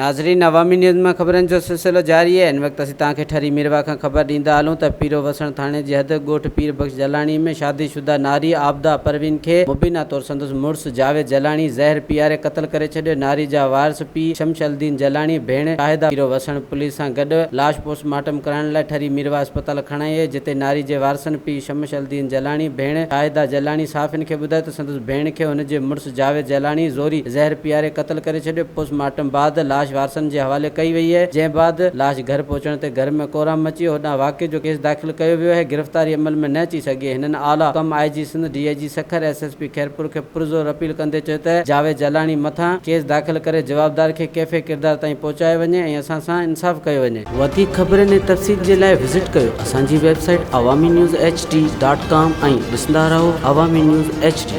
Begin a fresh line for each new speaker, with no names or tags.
ناظرين عوامي نيوز مان خبرن جو سلسلو جاري آهي هن وقت اسين توهان کي ٺري ميرواهه کان خبر ڏيندا هلون ته پيرو وسڻ ٿاڻي جي حد ڳوٺ پير بخش جلاڻي ۾ شادي شده ناري عابده پروين کي مبينا طور سندس مڙس جاويد جلاڻي زهر پياري قتل ڪري ڇڏيو ناري جا وارث پيء شمش الدين جلاڻي ڀيڻ شاهده پيرو وسڻ پوليس سان گڏ لاش پوسٽ مارٽم ڪرائڻ لاء ٺري ميرواهه اسپتال کڻائي وئي جتي ناري جي وارثن پيء شمش الدين جلاڻي ڀيڻ شاهده جلاڻي صحافين کي ٻڌايو ته سندس ڀيڻ کي هن جي مڙس جاويد جلاڻي زوري زهر پياري قتل ڪري ڇڏيو، پوسٽ مارٽم بعد لاش وارثن جي حوالي ڪئي وئي آهي، جنهن بعد لاش گهر پهچڻ تي گهر ۾ ڪهرام مچي ويو، هوڏانهن واقعي جو ڪيس داخل ڪيو ويو آهي، گرفتاري عمل ۾ نه اچي سگهي، هنن اعليٰ حڪم I G Sindh, D I G Sukkur, S S P Khairpur کي پرزور اپيل ڪندي چيو ته جاويد جلاڻي مٿان ڪيس داخل ڪري جوابدار کي ڪيفي ڪردار تائين پهچايو وڃي ۽ اسان سان انصاف ڪيو وڃي. وڌيڪ خبرن ۽ تفصيل جي لاء وزٽ ڪيو اسان جي website Awami news H D dot com ۽ ڏسندا رهو عوامي نيوز ايڇ ڊي.